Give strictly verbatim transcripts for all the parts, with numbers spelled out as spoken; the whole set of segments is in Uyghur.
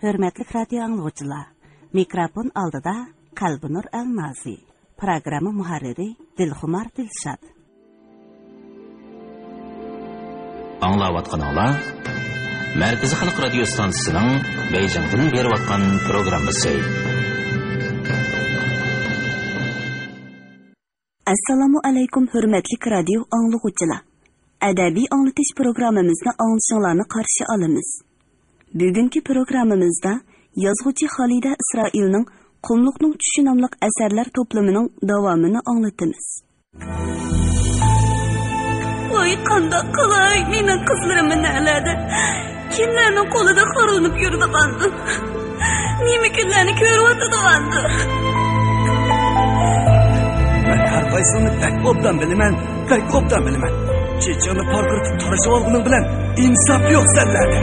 ھۆرمەتلىك رادىيو ئاڭلىغۇچىلار، مىكروفون ئالدىدا قەلبىنۇر ئەلنازى، پروگرامما مۇھەررىرى دىلخۇمار دىلشات. ئاڭلاۋاتقىنىڭلار مەركىزىي خەلق رادىيو ستانسىسىنىڭ بېيجىڭدىن بېرىۋاتقان پروگراممىسى. ئەسسالامۇ ئەلەيكۇم، ھۆرمەتلىك رادىيو ئاڭلىغۇچىلار! ئەدەبىي ئاڭلىتىش پروگراممىمىزنى ئاڭلىشىڭلارنى قارشى ئالىمىز. بۈگۈنكى پروگراممىمىزدا يازغۇچى خالىدە ئىسرائىلنىڭ قۇملۇقنىڭ چۈشى ناملىق ئەسەرلەر توپلىمىنىڭ داۋامىنى ئاڭلىتىمىز. ۋاي، قانداق قىلاي، مېنىڭ قىزلىرىم نەلەردە؟ كىملەرنىڭ قولىدا خورلىنىپ يۈرىدىغاندۇ؟ نېمە كۈنلەرنى كۆرۈۋاتىدىغاندۇ؟ مەن ھەر قايسىڭنى بەك ئوبدان بىلىمەن، بەك ئوبدان بىلىمەن. چېچىڭنى پارقىرىتىپ تارىشىۋالغىنىڭ بىلەن ئىنساپ يوق سەنلەردە.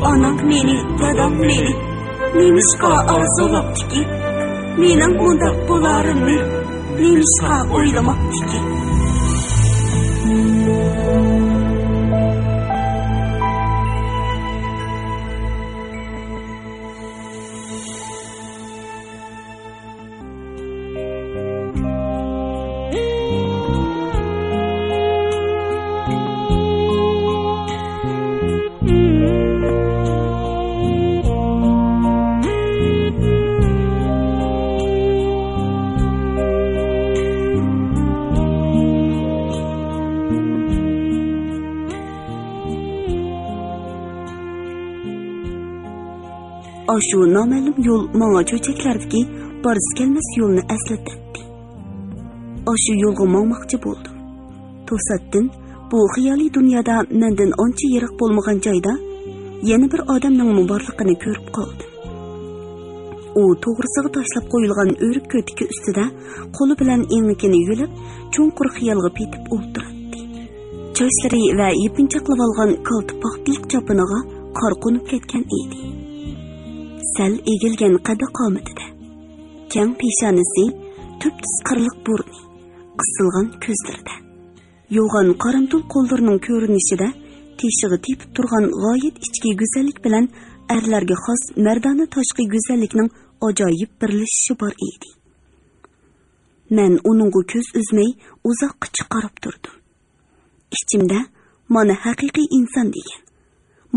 ئانام مېنى، دادام مېنى نېمىشقا ئارزۇلاپتىكىن؟ مېنىڭ مۇنداق بولارىمنى نېمىشقا ئويلىماپتىكىن؟ ئاشۇ نامەلۇم يول ماڭا چۆچەكلەردىكى بارسا كەلمەس يولنى ئەسلىتەتتى. ئاشۇ يولغا ماڭماقچى بولدۇم. توساتتىن بۇ خىيالىي دۇنيادا مەندىن ئانچە يىراق بولمىغان جايدا يەنە بىر ئادەمنىڭمۇ بارلىقىنى كۆرۈپ قالدىم. ئۇ توغرىسىغا تاشلاپ قويۇلغان ئۆرۈك كۆتىكى ئۈستىدە قولى بىلەن ئېڭىكىنى يۆلەپ، چوڭقۇر خىيالغا پېتىپ ئولتۇراتتى. چاچلىرى ۋە يېپىنچاقلىۋالغان كالتە پاختىلىق چاپىنىغا قار قونۇپ كەتكەن ئىدى. سەل ئېگىلگەن قەددى-قامىتىدە، كەڭ پېشانىسى، تۈپتۈز قىرلىق بۇرنى، قىسىلغان كۆزلىرىدە، يوغان قارامتۇل قوللىرىنىڭ كۆرۈنۈشىدە تېشىغا تېپىپ تۇرغان غايەت ئىچكى گۈزەللىك بىلەن ئەرلەرگە خاس مەردانە تاشقى گۈزەللىكنىڭ ئاجايىپ بىرلىشىشى بار ئىدى. مەن ئۇنىڭغا كۆز ئۈزمەي ئۇزاققىچە قاراپ تۇردۇم. ئىچىمدە، «مانا ھەقىقىي ئىنسان دېگەن،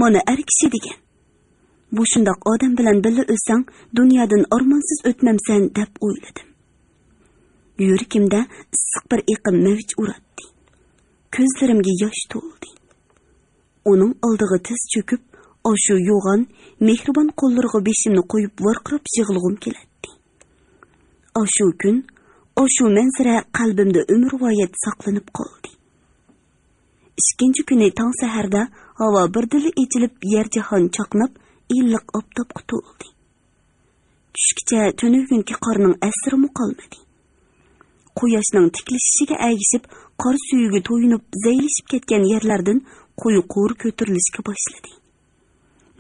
مانا ئەر كىشى دېگەن. بۇ شۇنداق ئادەم بىلەن بىللە ئۆتسەڭ، دۇنيادىن ئارمانسىز ئۆتمەمسەن» دەپ ئويلىدىم. يۈرىكىمدە ئىسسىق بىر ئېقىم مەۋج ئۇراتتى. كۆزلىرىمگە ياش تولدى. ئۇنىڭ ئالدىغا تىز چۆكۈپ، ئاشۇ يوغان، مېھرىبان قوللىرىغا بېشىمنى قويۇپ ۋارقىراپ يىغلىغۇم كېلەتتى. ئاشۇ كۈن، ئاشۇ مەنزىرە قەلبىمدە ئۆمۈرۋايەت ساقلىنىپ قالدى. ئىككىنچى كۈنى تاڭ سەھەردە ھاۋا بىردىنلا ئېچىلىپ، يەر جاھان چاقناپ، ئىللىق ئاپتاپقا تولدى. چۈشكىچە تۈنۈگۈنكى قارنىڭ ئەسىرىمۇ قالمىدى. قۇياشنىڭ تىكلىشىشىگە ئەگىشىپ، قار سۈيىگە تويۇنۇپ زەيلىشىپ كەتكەن يەرلەردىن قويۇق ھور كۆتۈرۈلۈشكە باشلىدى.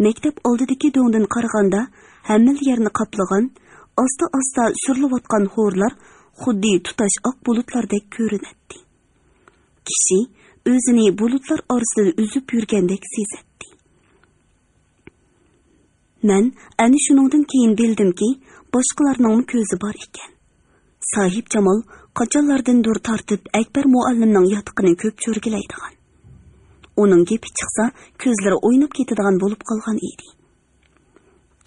مەكتەپ ئالدىدىكى دۆڭدىن قارىغاندا، ھەممىلا يەرنى قاپلىغان، ئاستا-ئاستا سۈرۈلۈۋاتقان ھورلار خۇددى تۇتاش ئاق بۇلۇتلاردەك كۆرۈنەتتى. كىشى ئۆزىنى بۇلۇتلار ئارىسىدا ئۈزۈپ يۈرگەندەك سېزەتتى. مەن ئەنە شۇنىڭدىن كېيىن بىلدىمكى، باشقىلارنىڭمۇ كۆزى بار ئىكەن. ساھىبجامال قاچانلاردىندۇر تارتىپ ئەكبەر مۇئەللىمنىڭ ياتىقىنى كۆپ چۆرگىلەيدىغان. ئۇنىڭ گېپى چىقسا، كۆزلىرى ئويناپ كېتىدىغان بولۇپ قالغان ئىدى.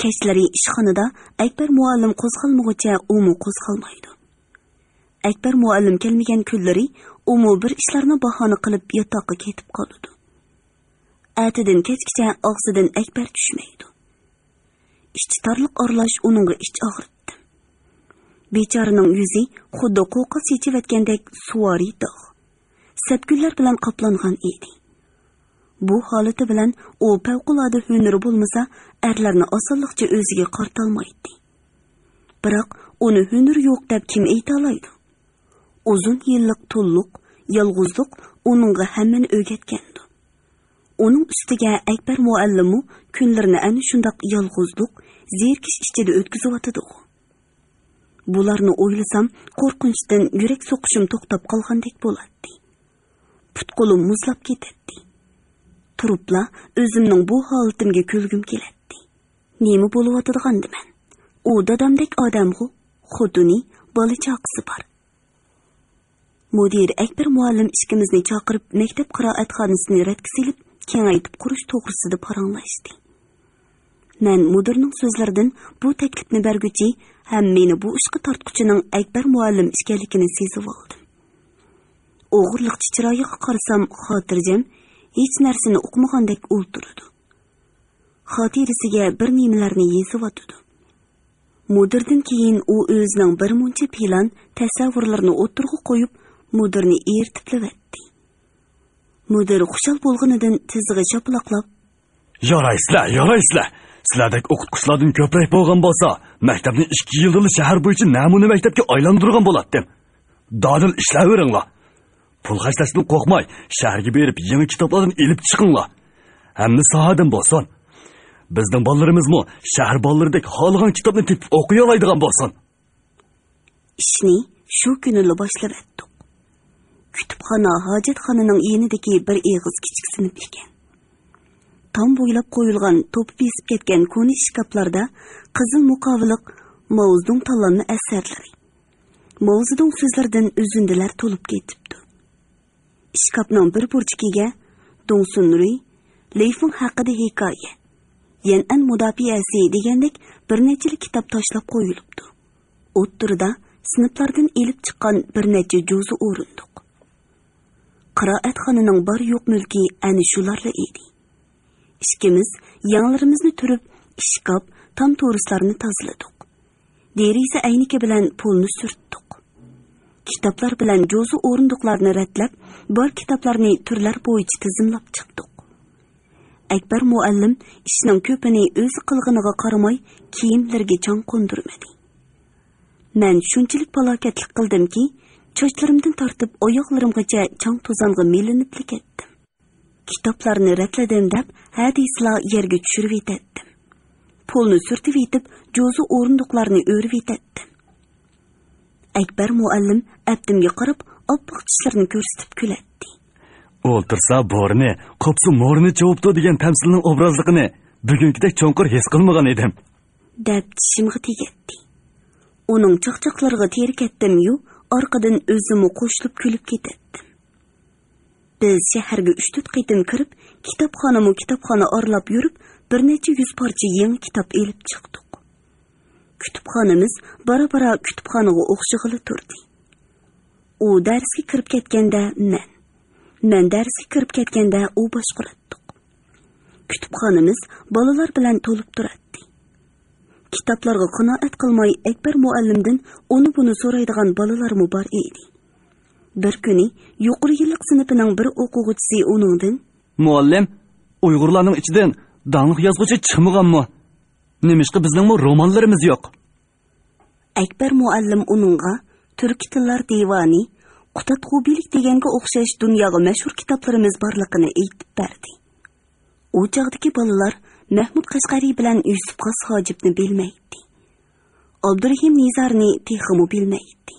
كەچلىرى ئىشخانىدا ئەكبەر مۇئەللىم قوزغالمىغۇچە ئۇمۇ قوزغالمايدۇ. ئەكبەر مۇئەللىم كەلمىگەن كۈنلىرى ئۇمۇ بىر ئىشلارنى باھانە قىلىپ ياتاققا كېتىپ قالىدۇ. ئەتىدىن كەچكىچە ئاغزىدىن ئەكبەر چۈشمەيدۇ. ئىچى تارلىق ئارىلاش ئۇنىڭغا ئىچ ئاغرىتتى. بىچارىنىڭ يۈزى خۇددى قوقا سېچىۋەتكەندەك سۇۋارى داغ، سەپكۈنلەر بىلەن قاپلانغان ئىدى. بۇ ھالىتى بىلەن ئۇ پەۋقۇلئاددە ھۈنىرى بولمىسا، ئەرلەرنى ئاسانلىقچە ئۆزىگە قارىتالمايتتى. بىراق، ئۇنى ھۈنىرى يوق دەپ كىم ئېيتالايدۇ؟ ئۇزۇن يىللىق تۇللۇق، يالغۇزلۇق ئۇنىڭغا ھەممىنى ئۆگەتكەنىدى. ئۇنىڭ ئۈستىگە ئەكبەر مۇئەللىممۇ كۈنلىرىنى ئەنە شۇنداق يالغۇزلۇق، زېرىكىش ئىچىدە ئۆتكۈزۈۋاتىدىغۇ. بۇلارنى ئويلىسام، قورقۇنچتىن يۈرەك سوقۇشۇم توختاپ قالغاندەك بولاتتى. پۇت-قولۇم مۇزلاپ كېتەتتى. تۇرۇپلا ئۆزۈمنىڭ بۇ ھالىتىمگە كۈلگۈم كېلەتتى. نېمە بولۇۋاتىدىغاندىمەن؟ ئۇ دادامدەك ئادەمغۇ، خوتۇنى، بالا-چاقىسى بار. مۇدىر ئەكبەر مۇئەللىم ئىككىمىزنى چاقىرىپ، مەكتەپ قىرائەتخانىسىنى رەتكە سېلىپ، كېڭەيتىپ قۇرۇش توغرىسىدا پاراڭلاشتى. مەن مۇدىرنىڭ سۆزلىرىدىن بۇ تەكلىپنى بەرگۈچى ھەم مېنى بۇ ئىشقا تارتقۇچىنىڭ ئەكبەر مۇئەللىم ئىكەنلىكىنى سېزىۋالدىم. ئوغرىلىقچە چىرايىغا قارىسام خاتىرجەم، ھېچ نەرسىنى ئۇقمىغاندەك ئولتۇرىدۇ. خاتىرىسىگە بىر نېمىلەرنى يېزىۋاتىدۇ. مۇدىردىن كېيىن ئۇ ئۆزىنىڭ بىرمۇنچە پىلان، تەسەۋۋۇرلىرىنى ئوتتۇرىغا قويۇپ، مۇدىرنى ئېرىتىپلىۋەتتى. مۇدىر خۇشال بولغىنىدىن تىزىغا شاپىلاقلاپ، يارايسىلەر، يارايسىلەر! سىلەردەك ئوقۇتقۇچىلاردىن كۆپرەك بولغان بولسا، مەكتەپنى ئىككى يىلدىلا شەھەر بويىچە نەمۇنە مەكتەپكە ئايلاندۇرغان بولاتتىم. دادىل ئىشلەۋېرىڭلار. پۇل خەجلەشتىن قورقماي، شەھەرگە بېرىپ يېڭى كىتابلاردىن ئېلىپ چىقىڭلار. ھەممە ساھەدىن بولسۇن. بىزنىڭ بالىلىرىمىزمۇ شەھەر بالىلىرىدەك خالىغان كىتابنى تېپىپ ئوقۇيالايدىغان بولسۇن. ئىشنى شۇ كۈنىلا باشلىۋەتتۇق. كۇتۇپخانا ھاجەتخانىنىڭ يېنىدىكى بىر ئېغىز كىچىك سىنىپ ئىكەن. تام بويلاپ قويۇلغان توپا بېسىپ كەتكەن كونا ئىشكاپلاردا قىزىل مۇقاۋىلىق ماۋزېدۇڭ تاللانما ئەسەرلىرى، ماۋزېدۇڭ سۆزلىرىدىن ئۈزۈندىلەر تولۇپ كېتىپتۇ. ئىشكاپنىڭ بىر بۇرجىكىگە دۇڭسۇن رۇي، لېيفېڭ ھەققىدە ھېكايە، يەنئەن مۇداپىئەسى دېگەندەك بىر نەچچىلا كىتاب تاشلاپ قويۇلۇپتۇ. ئوتتۇرىدا سىنىپلاردىن ئېلىپ چىققان بىر نەچچە جوزا ئورۇندۇق. قىرائەتخانىنىڭ بار-يوق مۈلكى ئەنە شۇلارلا ئىدى. ئىككىمىز يەڭلىرىمىزنى تۈرۈپ، ئىشكاپ، تام تورۇسلارنى تازىلىدۇق. دېرىزە ئەينىكى بىلەن پولنى سۈرتتۇق. كىتابلار بىلەن جوزا ئورۇندۇقلارنى رەتلەپ، بار كىتابلارنى تۈرلەر بويىچە تىزىملاپ چىقتۇق. ئەكبەر مۇئەللىم ئىشنىڭ كۆپىنى ئۆزى قىلغىنىغا قارىماي، كىيىملىرىگە چاڭ قوندۇرمىدى. مەن شۇنچىلىك پالاكەتلىك قىلدىمكى، چاچلىرىمدىن تارتىپ ئاياغلىرىمغىچە چاڭ-توزانغا مىلىنىپلا كەتتىم. كىتابلارنى رەتلىدىم دەپ، ھە دېسىلا يەرگە چۈشۈرۈۋېتەتتىم. پولنى سۈرتۈۋېتىپ، جوزا ئورۇندۇقلارنى ئۆرۈۋېتەتتىم. ئەكبەر مۇئەللىم ئەپتىمگە قاراپ، ئاپئاق چىشلىرىنى كۆرسىتىپ كۈلەتتى. ئولتۇرسا بورىنى، قوپسا مورىنى چوۋۇپتۇ دېگەن تەمسىلنىڭ ئوبرازلىقىنى بۈگۈنكىدەك چوڭقۇر ھېس قىلمىغان ئىدىم. دەپ چىشىمغا تېگەتتى. ئۇنىڭ چاقچاقلىرىغا تېرىكەتتىميۇ، ئارقىدىن ئۆزۈممۇ قوشۇلۇپ كۈلۈپ كېتەتتىم. بىز شەھەرگە ئۈچ-تۆت قېتىم كىرىپ، كىتابخانىمۇ كىتابخانا ئارىلاپ يۈرۈپ، بىر نەچچە يۈز پارچە يېڭى كىتاب ئېلىپ چىقتۇق. كۇتۇپخانىمىز بارا-بارا كۇتۇپخانىغا ئوخشىغىلى تۇردى. ئۇ دەرسكە كىرىپ كەتكەندە مەن، مەن دەرسكە كىرىپ كەتكەندە ئۇ باشقۇراتتۇق. كۇتۇپخانىمىز بالىلار بىلەن تولۇپ تۇراتتى. كىتابلارغا قانائەت قىلماي، ئەكبەر مۇئەللىمدىن ئۇنى-بۇنى سورايدىغان بالىلارمۇ بار ئىدى. بىر كۈنى يۇقىرى يىللىق سىنىپىنىڭ بىر ئوقۇغۇچىسى ئۇنىڭدىن، مۇئەللىم، ئۇيغۇرلارنىڭ ئىچىدىن داڭلىق يازغۇچى چىقمىغانمۇ؟ نېمىشقا بىزنىڭمۇ رومانلىرىمىز يوق؟ ئەكبەر مۇئەللىم ئۇنىڭغا تۈركىي تىللار دىۋانى، قۇتادغۇ بىلىك دېگەنگە ئوخشاش دۇنياغا مەشھۇر كىتابلىرىمىز بارلىقىنى ئېيتىپ بەردى. ئۇ چاغدىكى بالىلار مەھمۇد قەشقەرى بىلەن يۈسۈپ خاس ھاجىپنى بىلمەيتتى. ئابدۇرېھىم نىزارنى تېخىمۇ بىلمەيتتى.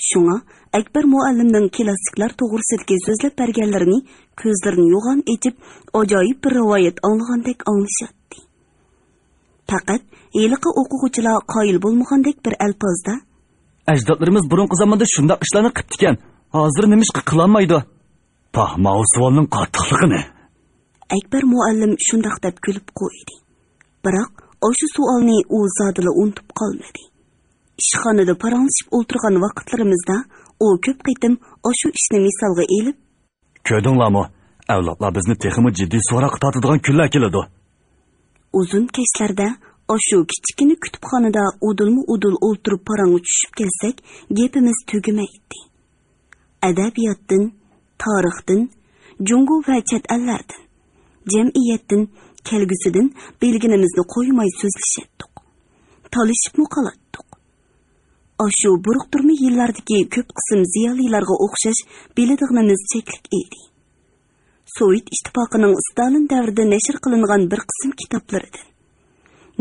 شۇڭا ئەكبەر مۇئەللىمنىڭ كىلاسسىكلار توغرىسىدىكى سۆزلەپ بەرگەنلىرىنى كۆزلىرىنى يوغان ئېچىپ، ئاجايىپ بىر رىۋايەت ئاڭلىغاندەك ئاڭلىشاتتى. پەقەت ھېلىقى ئوقۇغۇچىلار قايىل بولمىغاندەك بىر ئەلپازدا، ئەجدادلىرىمىز بۇرۇنقى زاماندا شۇنداق ئىشلارنى قىپتىكەن، ھازىر نېمىشقا قىلالمايدۇ؟ پاھ، ماۋۇ سوئالنىڭ قاتتىقلىقىنى! ئەكبەر مۇئەللىم شۇنداق دەپ كۈلۈپ قويدى. بىراق ئاشۇ سوئالنى ئۇ زادىلا ئۇنتۇپ قالمىدى. ئىشخانىدا پاراڭلىشىپ ئولتۇرغان ۋاقىتلىرىمىزدا ئۇ كۆپ قېتىم ئاشۇ ئىشنى مىسالغا ئېلىپ، كۆردۈڭلارمۇ؟ ئەۋلادلار بىزنى تېخىمۇ جىددىي سوراققا تارتىدىغان كۈنلەر كېلىدۇ. ئۇزۇن كەچلەردە ئاشۇ كىچىككىنە كۇتۇپخانىدا ئۇدۇلمۇ ئۇدۇل ئولتۇرۇپ پاراڭغا چۈشۈپ كەلسەك، گېپىمىز تۈگىمەيتتى. ئەدەبىياتتىن، تارىختىن، جۇڭگو ۋە چەت ئەللەردىن، جەمئىيەتتىن، كەلگۈسىدىن بىلگىنىمىزنى قويماي سۆزلىشەتتۇق. تالىشىپمۇ قالاتتۇق. ئاشۇ بۇرۇقتۇرما يىللاردىكى كۆپ قىسىم زىيالىيلارغا ئوخشاش بىلىدىغىنىمىز چەكلىك ئىدى. سوۋېت ئىتتىپاقىنىڭ ستالىن دەۋرىدە نەشر قىلىنغان بىر قىسىم كىتابلىرىدىن،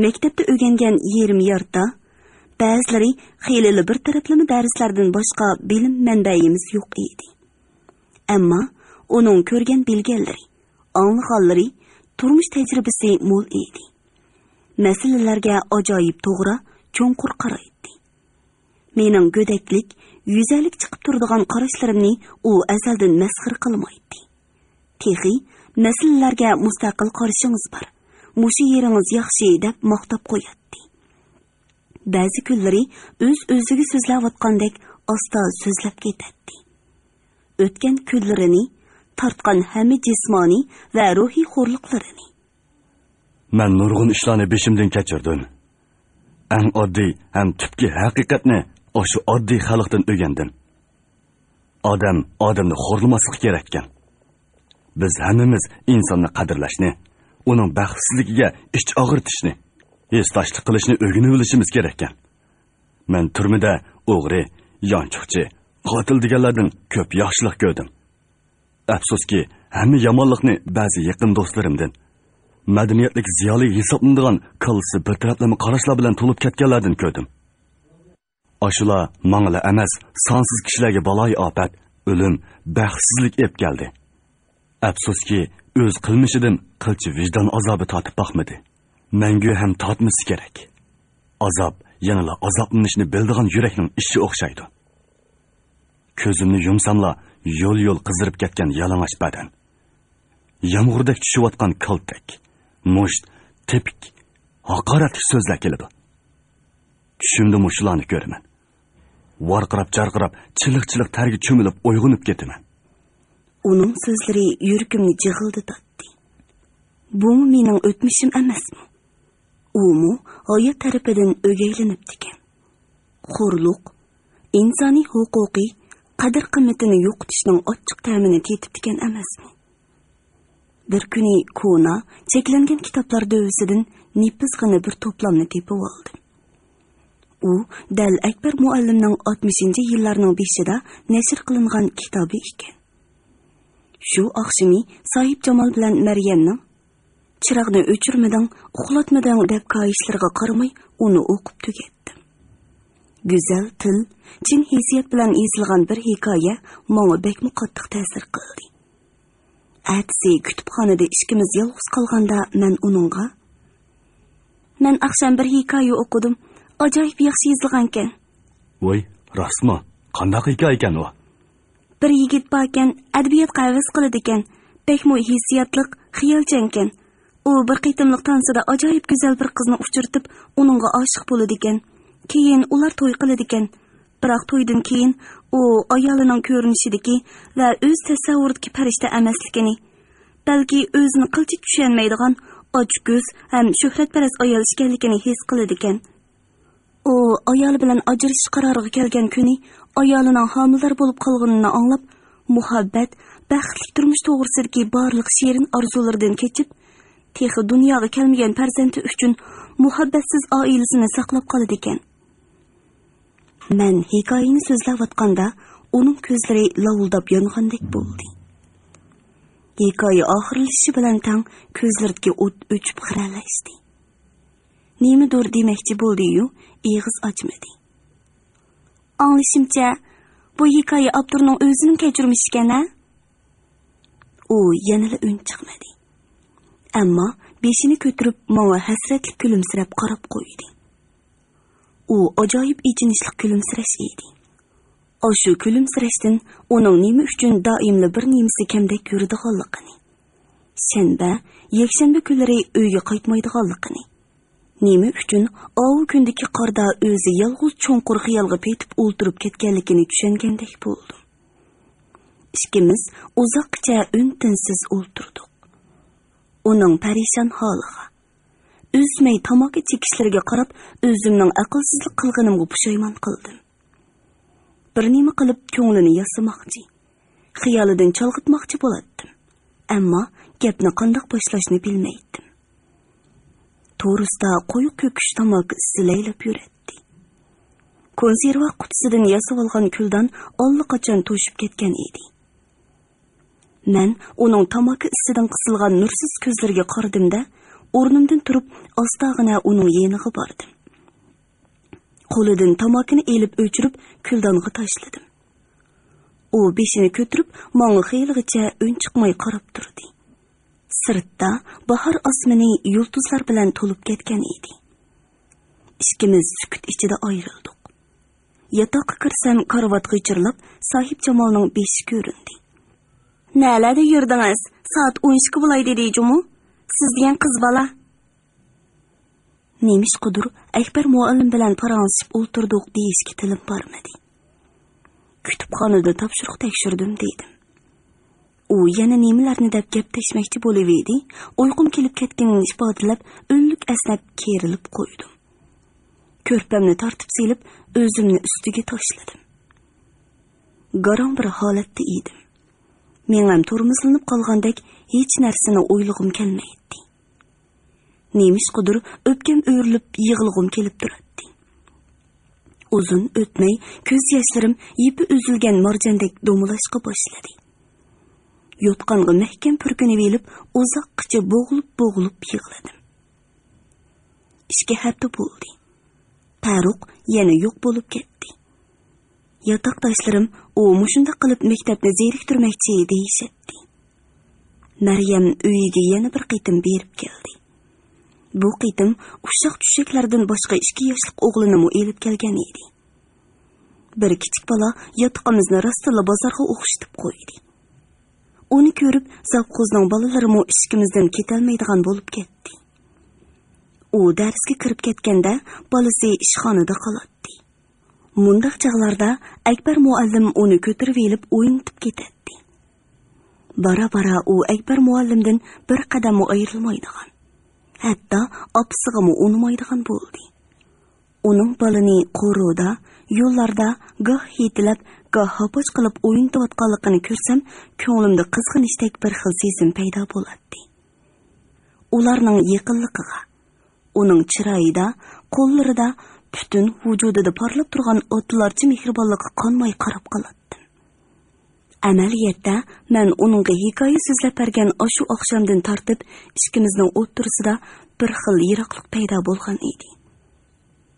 مەكتەپتە ئۆگەنگەن يېرىم يارتا، بەزىلىرى خېلىلا بىر تەرەپلىمە دەرسلەردىن باشقا بىلىم مەنبەيىمىز يوق ئىدى. ئەمما ئۇنىڭ كۆرگەن بىلگەنلىرى، ئاڭلىغانلىرى، تۇرمۇش تەجرىبىسى مول ئىدى. مەسىلىلەرگە ئاجايىپ توغرا، چوڭقۇر قارايتتى. مېنىڭ گۆدەكلىك، يۈزەنلىك چىقىپ تۇرىدىغان قاراشلىرىمنى ئۇ ئەزەلدىن مەسخىرە قىلمايتتى. تېخى مەسىلىلەرگە مۇستەقىل قارىشىڭىز بار، مۇشۇ يېرىڭىز ياخشى دەپ ماختاپ قوياتتى. بەزى كۈنلىرى ئۆز-ئۆزىگە سۆزلەۋاتقاندەك ئاستا سۆزلەپ كېتەتتى. ئۆتكەن كۈنلىرىنى، تارتقان ھەممە جىسمانىي ۋە روھىي خورلۇقلىرىنى. مەن نۇرغۇن ئىشلارنى بېشىمدىن كەچۈردۈم. ئەڭ ئاددىي ھەم تۈپكى ھەقىقەتنى ئاشۇ ئاددىي خەلقتىن ئۆگەندىم. ئادەم ئادەمنى خورلىماسلىقى كېرەككەن. بىز ھەممىمىز ئىنساننى قەدىرلەشنى، ئۇنىڭ بەختسىزلىكىگە ئىچ ئاغرىتىشنى، ھېسداشلىق قىلىشنى ئۆگىنىۋېلىشىمىز كېرەككەن. مەن تۈرمىدە ئوغرى، يانچۇقچى، قاتىل دېگەنلەردىن كۆپ ياخشىلىق كۆردۈم. ئەپسۇسكى، ھەممە يامانلىقنى بەزى يېقىن دوستلىرىمدىن، مەدەنىيەتلىك زىيالىي ھېسابلىنىدىغان كاللىسى بىر تەرەپلىمە قاراشلار بىلەن تولۇپ كەتكەنلەردىن كۆردۈم. ئاشۇلار ماڭىلا ئەمەس، سانسىز كىشىلەرگە بالايىئاپەت، ئۆلۈم، بەختسىزلىك ئېلىپ كەلدى. ئەپسۇسكى، ئۆز قىلمىشىدىن قىلچە ۋىجدان ئازابى تارتىپ باقمىدى. مەڭگۈ ھەم تارتمىسا كېرەك. ئازاب يەنىلا ئازابلىنىشنى بىلىدىغان يۈرەكنىڭ ئىشى ئوخشايدۇ. كۆزۈمنى يۇمساملا، يول-يول قىزىرىپ كەتكەن يالىڭاچ بەدەن. يامغۇردەك چۈشۈۋاتقان كالتەك، مۇشت، تېپىك، ھاقارەتلىك سۆزلەر كېلىدۇ. چۈشۈمدىمۇ شۇلارنى كۆرىمەن. ۋارقىراپ-جارقىراپ، چىلىق-چىلىق تەرگە چۆمۈلۈپ ئويغىنىپ كېتىمەن. ئۇنىڭ سۆزلىرى يۈرىكىمنى جىغىلدىتاتتى. بۇمۇ مېنىڭ ئۆتمۈشۈم ئەمەسمۇ؟ ئۇمۇ ھايات تەرىپىدىن ئۆگەيلىنىپتىكەن. خورلۇق، ئىنسانىي ھوقۇقى، قەدىر-قىممىتىنى يوقىتىشنىڭ ئاچچىق تەمىنى تېتىپتىكەن ئەمەسمۇ؟ بىر كۈنى كونا، چەكلەنگەن كىتابلار دۆۋىسىدىن نېپىزغىنە بىر توپلامنى تېپىۋالدىم. ئۇ دەل ئەكبەر مۇئەللىمنىڭ ئاتمىشىنچى يىللارنىڭ بېشىدا نەشر قىلىنغان كىتابى ئىكەن. شۇ ئاخشىمى ساھىبجامال بىلەن مەريەمنىڭ «چىراغنى ئۆچۈرمىدىڭ، ئۇخلاتمىدىڭ» دەپ كايىشلىرىغا قارىماي ئۇنى ئوقۇپ تۈگەتتىم. گۈزەل تىل، چىن ھېسسىيات بىلەن يېزىلغان بىر ھېكايە ماڭا بەكمۇ قاتتىق تەسىر قىلدى. ئەتىسى كۇتۇپخانىدا ئىككىمىز يالغۇز قالغاندا مەن ئۇنىڭغا: «مەن ئاخشام بىر ھېكايە ئوقۇدۇم. ئاجايىپ ياخشى يېزىلغانكەن.» «ۋاي، راستمۇ؟ قانداق ھېكايىكەن ئۇ؟» «بىر يىگىت باركەن، ئەدەبىياتقا ھەۋەس قىلىدىكەن. بەكمۇ ھېسسىياتلىق، خىيالچانكەن. ئۇ بىر قېتىملىق تانسىدا ئاجايىپ گۈزەل بىر قىزنى ئۇچرىتىپ، ئۇنىڭغا ئاشىق بولىدىكەن. كېيىن ئۇلار توي قىلىدىكەن. بىراق تويدىن كېيىن ئۇ ئايالىنىڭ كۆرۈنۈشىدىكى ۋە ئۆز تەسەۋۋۇرىدىكى پەرىشتە ئەمەسلىكىنى، بەلكى ئۆزىنى قىلچە چۈشەنمەيدىغان، ئاچكۆز ھەم شۆھرەتپەرەس ئايال ئىكەنلىكىنى ھېس قىلىدىكەن. ئۇ ئايالى بىلەن ئاجرىشىش قارارىغا كەلگەن كۈنى ئايالىنىڭ ھامىلىدار بولۇپ قالغىنىنى ئاڭلاپ، مۇھەببەت، بەختلىك تۇرمۇش توغرىسىدىكى بارلىق شېرىن ئارزۇلىرىدىن كېچىپ، تېخى دۇنياغا كەلمىگەن پەرزەنتى ئۈچۈن مۇھەببەتسىز ئائىلىسىنى ساقلاپ قالىدىكەن.» مەن ھېكايىنى سۆزلەۋاتقاندا، ئۇنىڭ كۆزلىرى لاۋۇلداپ يانغاندەك بولدى. ھېكايە ئاخىرلىشىشى بىلەن تەڭ كۆزلىرىدىكى ئوت ئۆچۈپ خىرەلەشتى. نېمىدۇر دېمەكچى بولدى-يۇ، ئېغىز ئاچمىدى. «ئاڭلىشىمچە، بۇ ھېكايە ئاپتورنىڭ ئۆزىنىڭ كەچۈرمىشى ئىكەن-ھە؟» ئۇ يەنىلا ئۈن چىقمىدى. ئەمما بېشىنى كۆتۈرۈپ، ماڭا ھەسرەتلىك كۈلۈمسىرەپ قاراپ قويدى. ئۇ ئاجايىپ ئېچىنىشلىق كۈلۈمسىرەش ئىدى. ئاشۇ كۈلۈمسىرەشتىن ئۇنىڭ نېمە ئۈچۈن دائىملا بىر نېمىسى كەمدەك يۈرىدىغانلىقىنى، شەنبە، يەكشەنبە كۈنلىرى ئۆيگە قايتمايدىغانلىقىنى، نېمە ئۈچۈن ئاۋۇ كۈندىكى قاردا ئۆزى يالغۇز چوڭقۇر خىيالغا پېتىپ ئولتۇرۇپ كەتكەنلىكىنى چۈشەنگەندەك بولدۇم. ئىككىمىز ئۇزاققىچە ئۈن-تىنسىز ئولتۇردۇق. ئۇنىڭ پەرىشان ھالىغا، ئۈزمەي تاماكا چېكىشلىرىگە قاراپ، ئۆزۈمنىڭ ئەقىلسىزلىك قىلغىنىمغا پۇشايمان قىلدىم. بىر نېمە قىلىپ كۆڭلىنى ياسىماقچى، خىيالىدىن چالغىتماقچى بولاتتىم. ئەمما گەپنى قانداق باشلاشنى بىلمەيتتىم. تورۇستا قويۇق كۆكۈچ تاماكا ئىسى لەيلەپ يۈرەتتى. كونسېرۋا قۇتىسىدىن ياسىۋالغان كۈلدان ئاللىقاچان توشۇپ كەتكەن ئىدى. مەن ئۇنىڭ تاماكا ئىسىدىن قىسىلغان نۇرسىز كۆزلىرىگە قارىدىم-دە، ئورنۇمدىن تۇرۇپ، ئاستاغىنا ئۇنىڭ يېنىغا باردىم. قولىدىن تاماكىنى ئېلىپ ئۆچۈرۈپ، كۈلدانغا تاشلىدىم. ئۇ بېشىنى كۆتۈرۈپ، ماڭا خېلىغىچە ئۈن چىقماي قاراپ تۇردى. سىرتتا باھار ئاسمىنى يۇلتۇزلار بىلەن تولۇپ كەتكەن ئىدى. ئىككىمىز سۈكۈت ئىچىدە ئايرىلدۇق. ياتاققا كىرسەم، كارىۋاتقا غىچىرلاپ ساھىبجامالنىڭ بېشى كۆرۈندى. «نەلەردە يۈردىڭىز؟ سائەت ئون ئىككى بولاي دېدى جۇمۇ. سىز دېگەن قىز بالا.» نېمىشقىدۇر ئەكبەر مۇئەللىم بىلەن پاراڭلىشىپ ئولتۇردۇق دېيىشكە تىلىم بارمىدى. «كۇتۇپخانىدا تاپشۇرۇق تەكشۈردۈم» دېدىم. ئۇ يەنە نېمىلەرنى دەپ گەپلەشمەكچى بولۇۋىدى، ئۇيقۇم كېلىپ كەتكىنىنى ئىپادىلەپ، ئۈنلۈك ئەسنەپ كېرىلىپ قويدۇم. كۆرپەمنى تارتىپ سېلىپ، ئۆزۈمنى ئۈستىگە تاشلىدىم. گاراڭ بىر ھالەتتە ئىدىم. مېڭەم تورمۇزلىنىپ قالغاندەك، ھېچ نەرسىنى ئويلىغۇم كەلمەيتتى. نېمىشقىدۇر ئۆپكەم ئۆرۈلۈپ يىغلىغۇم كېلىپ تۇراتتى. ئۇزۇن ئۆتمەي كۆز ياشلىرىم يىپى ئۈزۈلگەن مارجاندەك دومىلاشقا باشلىدى. يوتقانغا مەھكەم پۈركىنىۋېلىپ، ئۇزاققىچە بوغۇلۇپ-بوغۇلۇپ يىغلىدىم. ئىككى ھەپتە بولدى. پەرۇق يەنە يوق بولۇپ كەتتى. ياتاقداشلىرىم ئۇ مۇشۇنداق قىلىپ مەكتەپنى زېرىكتۈرمەكچى دېيىشەتتى. مەريەم ئۆيىگە يەنە بىر قېتىم بېرىپ كەلدى. بۇ قېتىم ئۇششاق-چۈششەكلەردىن باشقا ئىككى ياشلىق ئوغلىنىمۇ ئېلىپ كەلگەن ئىدى. بىر كىچىك بالا ياتىقىمىزنى راستتىنلا بازارغا ئوخشىتىپ قويدى. ئۇنى كۆرۈپ، زاپخوزنىڭ بالىلىرىمۇ ئىشىكىمىزدىن كېتەلمەيدىغان بولۇپ كەتتى. ئۇ دەرسكە كىرىپ كەتكەندە، بالىسى ئىشخانىدا قالاتتى. مۇنداق چاغلاردا ئەكبەر مۇئەللىم ئۇنى كۆتۈرۈۋېلىپ ئوينىتىپ كېتەتتى. بارا-بارا ئۇ ئەكبەر مۇئەللىمدىن بىر قەدەممۇ ئايرىلمايدىغان، ھەتتا ئاپىسىغىمۇ ئۇنىمايدىغان بولدى. ئۇنىڭ بالىنى قورۇدا، يوللاردا گاھ يېتىلەپ، گاھ ھاپاش قىلىپ ئوينىتىۋاتقانلىقىنى كۆرسەم، كۆڭلۈمدە قىزغىنىشتەك بىر خىل سېزىم پەيدا بولاتتى. ئۇلارنىڭ يېقىنلىقىغا، ئۇنىڭ چىرايىدا، قوللىرىدا، پۈتۈن ۋۇجۇدىدا پارلاپ تۇرغان ئاتىلارچە مېھرىبانلىققا قانماي قاراپ قالاتتىم. ئەمەلىيەتتە، مەن ئۇنىڭغا ھېكايە سۆزلەپ بەرگەن ئاشۇ ئاخشامدىن تارتىپ، ئىككىمىزنىڭ ئوتتۇرىسىدا بىر خىل يىراقلىق پەيدا بولغان ئىدى.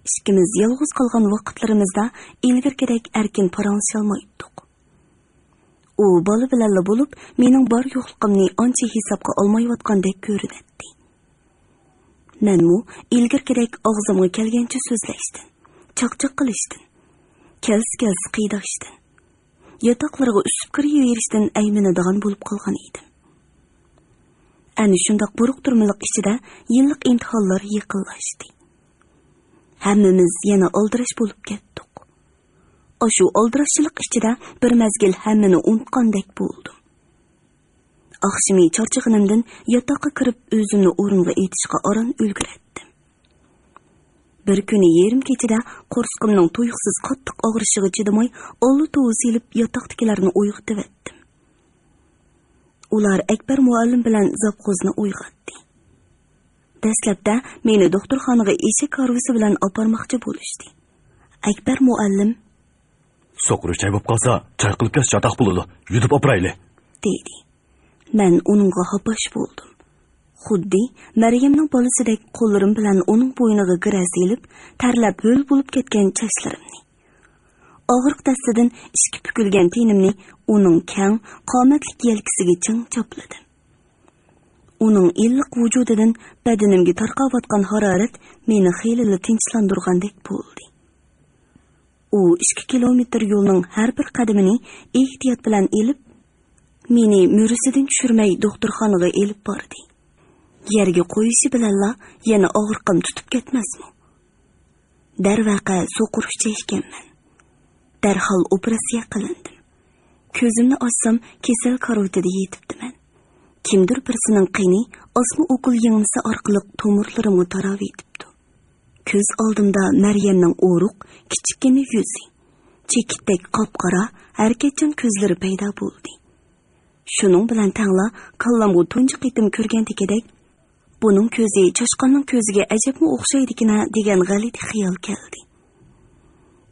ئىككىمىز يالغۇز قالغان ۋاقىتلىرىمىزدا ئىلگىرىكىدەك ئەركىن پاراڭلىشالمايتتۇق. ئۇ بالا بىلەنلا بولۇپ، مېنىڭ بار-يوقلۇقۇمنى ئانچە ھېسابقا ئالمايۋاتقاندەك كۆرۈنەتتى. مەنمۇ ئىلگىرىكىدەك ئاغزىمغا كەلگەنچە سۆزلەشتىن، چاقچاق قىلىشتىن، كەلسە-كەلسە قىيداشتىن، ياتاقلىرىغا ئۈسۈپ كىرىۋېرىشتىن ئەيمىنىدىغان بولۇپ قالغان ئىدىم. ئەنە شۇنداق بۇرۇقتۇرمىلىق ئىچىدە يىللىق ئىمتىھانلار يېقىنلاشتى. ھەممىمىز يەنە ئالدىراش بولۇپ كەتتۇق. ئاشۇ ئالدىراشچىلىق ئىچىدە بىر مەزگىل ھەممىنى ئۇنتقاندەك بولدۇم. ئاخشىمى چارچىغىنىمدىن ياتاققا كىرىپ ئۆزۈمنى ئورۇنغا ئېتىشقا ئاران ئۈلگۈرەتتىم. بىر كۈنى يېرىم كېچىدە قورسىقىمنىڭ تۇيۇقسىز قاتتىق ئاغرىشىغا چىدىماي، ئاللا توۋا سېلىپ ياتاقتىكىلەرنى ئويغىتىۋەتتىم. ئۇلار ئەكبەر مۇئەللىم بىلەن زاپخوزنى ئويغاتتى. دەسلەپتە مېنى دوختۇرخانىغا ئېشەك ھارۋىسى بىلەن ئاپارماقچى بولۇشتى. ئەكبەر مۇئەللىم، سوقۇر چاي بولۇپ قالسا، چاي قىلىپ كەلسە چاتاق بولىدۇ. يۇتۇپ ئاپىرايلى، دېدى. مەن ئۇنىڭغا ھاپاش بولدۇم. خۇددى مەريەمنىڭ بالىسىدەك قوللىرىم بىلەن ئۇنىڭ بوينىغا گىرە سېلىپ، تەرلەپ ھۆل بولۇپ كەتكەن چاچلىرىمنى، ئاغرىق دەستىدىن ئىككى پۈكۈلگەن تېنىمنى ئۇنىڭ كەڭ، قامەتلىك يەلكىسىگە چىڭ چاپلىدىم. ئۇنىڭ ئىللىق ۋۇجۇدىدىن بەدىنىمگە تارقاۋاتقان ھارارەت مېنى خېلىلا تىنچلاندۇرغاندەك بولدى. ئۇ ئىككى كىلومېتىر يولنىڭ ھەر بىر قەدىمىنى ئېھتىيات بىلەن ئېلىپ، مېنى مۈرىسىدىن چۈشۈرمەي دوختۇرخانىغا ئېلىپ باردى. يەرگە قويۇشى بىلەنلا يەنە ئاغرىقىم تۇتۇپ كەتمەسمۇ؟ دەرۋەقە، سوقۇر ئىچەي ئىكەنمەن. دەرھال ئوپېراتسىيە قىلىندىم. كۆزۈمنى ئاچسام، كېسەل كارىۋىتىدا يېتىپتىمەن. كىمدۇر بىرسىنىڭ قېنى ئاسما ئوكۇل يىڭنىسى ئارقىلىق تومۇرلىرىمغا تاراۋېتىپتۇ. كۆز ئالدىمدا مەريەمنىڭ ئورۇق، كىچىككىنە يۈزى، چېكىتتەك قاپقارا، ھەرىكەتچان كۆزلىرى پەيدا بولدى. شۇنىڭ بىلەن تەڭلا كاللامغا تۇنجى قېتىم كۆرگەندىكىدەك، «بۇنىڭ كۆزى چاشقاننىڭ كۆزىگە ئەجەبمۇ ئوخشايدىكىنە» دېگەن غەلىتە خىيال كەلدى.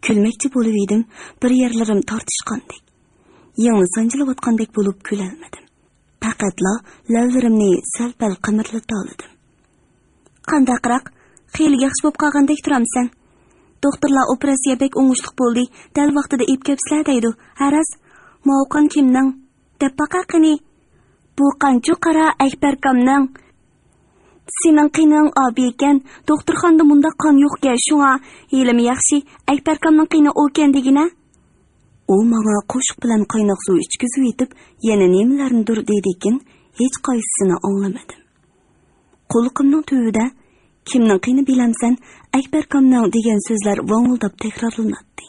كۈلمەكچى بولۇۋىدىم، بىر يەرلىرىم تارتىشقاندەك، يىڭنە سانجىلىۋاتقاندەك بولۇپ كۈلەلمىدىم. پەقەتلا لەۋلىرىمنى سەل-پەل قىمىرلىتالىدىم. «قانداقراق؟ خېلى ياخشى بولۇپ قالغاندەك تۇرامسەن؟ دوختۇرلار ئوپېراتسىيە بەك ئوڭۇشلۇق بولدى، دەل ۋاقتىدا ئېلىپ كەپسىلە دەيدۇ. ھە راست؟ ماۋۇ قان كىمنىڭ؟ دەپ باقە قېنى.» بۇ قانچۇ قارا ئەكبەركامنىڭ؟ سېنىڭ قېنىڭ ئابىكەن، دوختۇرخانىدا مۇنداق قان يوقكەن، شۇڭا ھېلىمۇ ياخشى ئەكبەركامنىڭ قېنى ئوكەن دېگىنە. ئۇ ماڭا قوشۇق بىلەن قايناق سۇ ئىچكۈزۈۋېتىپ، يەنە نېمىلەرنىدۇر دېدىكىن، ھېچقايسىسىنى ئاڭلىمىدىم. قۇلىقىمنىڭ تۈۋىدە، «كىمنىڭ قېنى بىلەمسەن؟ ئەكبەركامنىڭ» دېگەن سۆزلەر ۋاڭىلداپ تەكرارلىناتتى.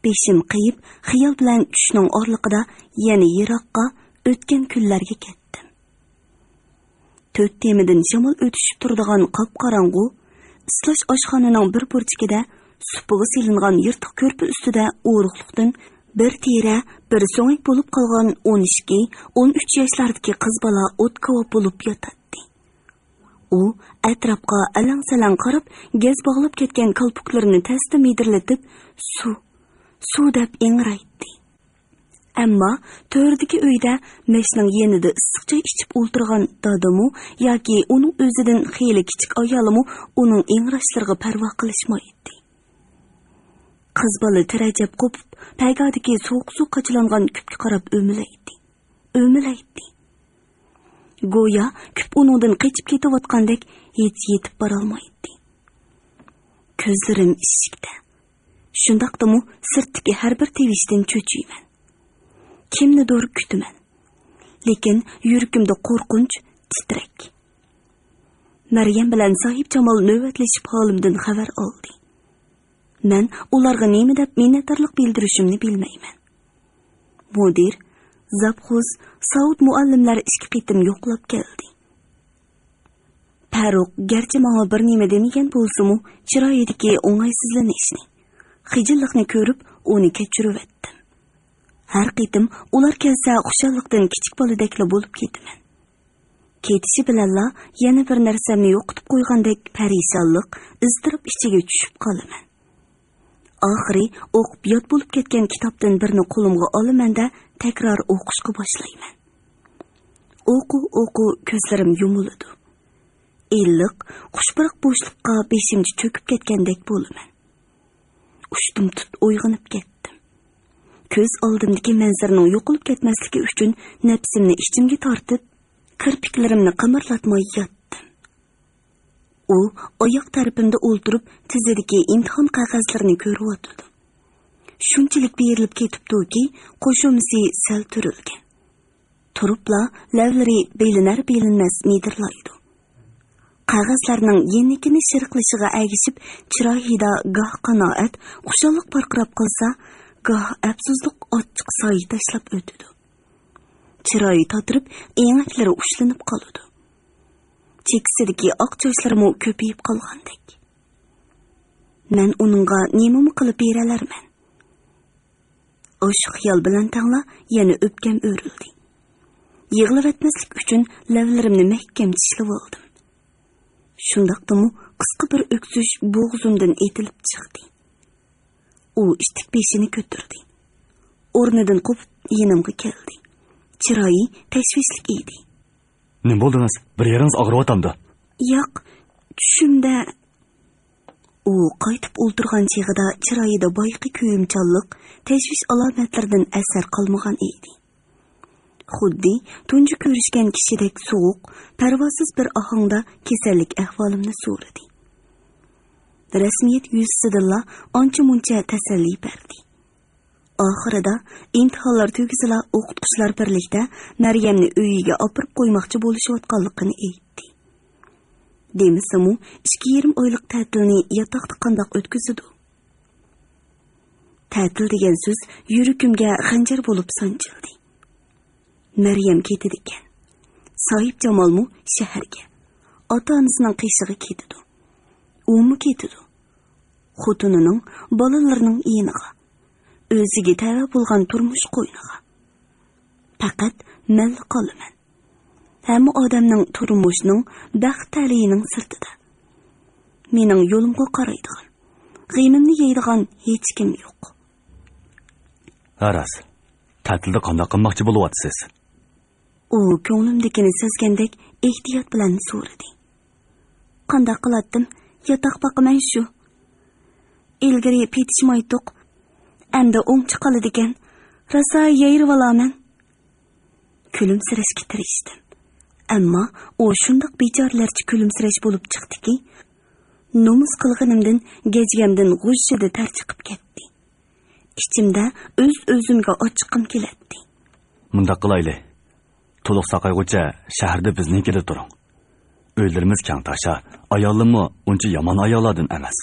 بېشىم قېيىپ، خىيال بىلەن چۈشنىڭ ئارىلىقىدا يەنە يىراققا، ئۆتكەن كۈنلەرگە كەتتىم. تۆت تېمىدىن شامال ئۆتۈشۈپ تۇرىدىغان قاپقاراڭغۇ، ئىسلاش ئاشخانىنىڭ بىر بۇرجىكىدە سۇپىغا سېلىنغان يىرتىق كۆرپە ئۈستىدە ئورۇقلۇقتىن بىر تېرە، بىر سۆڭەك بولۇپ قالغان ئون ئىككى، ئون ئۈچ ياشلاردىكى قىز بالا ئوت كاۋاپ بولۇپ ياتاتتى. ئۇ ئەتراپقا ئەلەڭ-سەلەڭ قاراپ، گەز باغلاپ كەتكەن كالپۇكلىرىنى تەستە مىدىرلىتىپ، «سۇ، سۇ» دەپ ئىڭرايتتى. ئەمما تۆردىكى ئۆيدە مەشنىڭ يېنىدا ئىسسىق چاي ئىچىپ ئولتۇرغان دادىمۇ ياكى ئۇنىڭ ئۆزىدىن خېلى كىچىك ئايالىمۇ ئۇنىڭ ئىڭراشلىرىغا پەرۋا قىلىشمايتتى. قىز بالا تىرەجەپ قوپۇپ، پەگادىكى سوغۇق سۇ قاچىلانغان كۈپكە قاراپ ئۆمىلەيتتى. ئۆمىلەيتتى. گويا كۈپ ئۇنىڭدىن قېچىپ كېتىۋاتقاندەك ھېچ يېتىپ بارالمايتتى. كۆزلىرىم ئىشىكتە. شۇنداقتىمۇ سىرتتىكى ھەر بىر تىۋىشتىن چۆچۈيمەن. كىمنىدۇر كۈتىمەن. لېكىن يۈرىكىمدە قورقۇنچ، تىترەك. مەريەم بىلەن ساھىبجامال نۆۋەتلىشىپ ھالىمدىن خەۋەر ئالدى. مەن ئۇلارغا نېمە دەپ مىننەتدارلىق بىلدۈرۈشۈمنى بىلمەيمەن. مۇدىر، زاپخوس، ساۋۇت مۇئەللىملەر ئىككى قېتىم يوقلاپ كەلدى. پەرۇق گەرچە ماڭا بىر نېمە دېمىگەن بولسىمۇ، چىرايىدىكى ئوڭايسىزلىنىشنى، خىجىللىقنى كۆرۈپ، ئۇنى كەچۈرۈۋەتتىم. ھەر قېتىم ئۇلار كەلسە، خۇشاللىقتىن كىچىك بالىدەكلا بولۇپ كېتىمەن. كېتىشى بىلەنلا يەنە بىر نەرسەمنى يوقىتىپ قويغاندەك پەرىشانلىق، ئىزتىراپ ئىچىگە چۈشۈپ قالىمەن. ئاخىرى ئوقۇپ ياد بولۇپ كەتكەن كىتابتىن بىرنى قولۇمغا ئالىمەن-دە، تەكرار ئوقۇشقا باشلايمەن. ئوقۇ-ئوقۇ كۆزلىرىم يۇمۇلىدۇ. ئىللىق، خۇش پۇراق بوشلۇققا بېشىمچە چۆكۈپ كەتكەندەك بولىمەن. ئۇشتۇمتۇت ئويغىنىپ كەتتىم. كۆز ئالدىمدىكى مەنزىرىنىڭ يوقىلىپ كەتمەسلىكى ئۈچۈن نەپسىمنى ئىچىمگە تارتىپ، كىرپىكلىرىمنى قىمىرلاتماي ياتتىم. ئۇ ئاياق تەرىپىمدە ئولتۇرۇپ، تىزىدىكى ئىمتىھان قەغەزلىرىنى كۆرۈۋاتىدۇ. شۇنچىلىك بېرىلىپ كېتىپتۇكى، قوشۇمىسى سەل تۈرۈلگەن. تۇرۇپلا لەۋلىرى بىلىنەر-بىلىنمەس مىدىرلايدۇ. قەغەزلەرنىڭ يېنىكىنى شىرقىلىشىغا ئەگىشىپ، چىرايىدا گاھ قانائەت، خۇشاللىق پارقىراپ قالسا، گاھ ئەپسۇسلۇق ئاچچىق سايە تاشلاپ ئۆتىدۇ. چىرايى تاتىرىپ، ئېڭەكلىرى ئۇشلىنىپ قالىدۇ. چېكىسىدىكى ئاق چاچلىرىمۇ كۆپىيىپ قالغاندەك. مەن ئۇنىڭغا نېمىمۇ قىلىپ بېرەلەرمەن؟ ئاشۇ خىيال بىلەن تەڭلا يەنە ئۆپكەم ئۆرۈلدى. يىغلىۋەتمەسلىك ئۈچۈن لەۋلىرىمنى مەھكەم چىشلىۋالدىم. شۇنداقتىمۇ قىسقا بىر ئۆكسۈش بوغۇزۇمدىن ئېتىلىپ چىقتى. ئۇ ئىتتىك بېشىنى كۆتۈردى. ئورنىدىن قوپۇپ يېنىمغا كەلدى. چىرايى تەشۋىشلىك ئىدى. نېمە بولدىڭىز؟ بىر يېرىڭىز ئاغرىۋاتامدۇ؟ ياق، چۈشۈمدە. ئۇ قايتىپ ئولتۇرغان چېغىدا چىرايىدا بايىقى كۆيۈمچانلىق، تەشۋىش ئالامەتلىرىدىن ئەسەر قالمىغان ئىدى. خۇددى تۇنجى كۆرۈشكەن كىشىدەك سوغۇق، پەرۋاسىز بىر ئاھاڭدا كېسەللىك ئەھۋالىمنى سورىدى. رەسمىيەت يۈزىسىدىنلا ئانچە-مۇنچە تەسەللى بەردى. ئاخىرىدا ئىمتىھانلار تۈگىسىلا ئوقۇتقۇچىلار بىرلىكتە مەريەمنى ئۆيىگە ئاپىرىپ قويماقچى بولۇشۇۋاتقانلىقىنى ئېيتتى. دېمىسىمۇ، ئىككى يېرىم ئايلىق تەتىلنى ياتاقتا قانداق ئۆتكۈزىدۇ؟ تەتىل دېگەن سۆز يۈرىكىمگە خەنجەر بولۇپ سانجىلدى. مەريەم كېتىدىكەن. ساھىبجامالمۇ شەھەرگە، ئاتا-ئانىسىنىڭ قېشىغا كېتىدۇ. ئۇمۇ كېتىدۇ. خوتۇنىنىڭ، بالىلىرىنىڭ يېنىغا. ئۆزىگە تەۋە بولغان تۇرمۇش قوينىغا. پەقەت مەنلا قالىمەن. ھەممە ئادەمنىڭ، تۇرمۇشنىڭ، بەخت تەلىيىنىڭ سىرتىدا. مېنىڭ يولۇمغا قارايدىغان، غېمىمنى يەيدىغان ھېچكىم يوق. ھە راست، تەتىلدە قانداق قىلماقچى بولۇۋاتىسىز؟ ئۇ كۆڭلۈمدىكىنى سەزگەندەك ئېھتىيات بىلەن سورىدى. قانداق قىلاتتىم؟ ياتاق باقىمەن شۇ. ئىلگىرى پېتىشمايتتۇق. ئەمدى ئوڭچە قالىدىكەن. راسا يايرىۋالامەن. كۈلۈمسىرەشكە تىرىشتىم. ئەمما ئۇ شۇنداق بىچارىلەرچە كۈلۈمسىرەش بولۇپ چىقتىكى، نومۇس قىلغىنىمدىن گەجگەمدىن غۇژژىدە تەر چىقىپ كەتتى. ئىچىمدە ئۆز-ئۆزۈمگە ئاچچىقىم كېلەتتى. مۇنداق قىلايلى. تولۇق ساقايغۇچە شەھەردە بىزنىڭكىدە تۇرۇڭ. ئۆيلىرىمىز كەڭ تاشا، ئايالىممۇ ئۇنچە يامان ئاياللاردىن ئەمەس.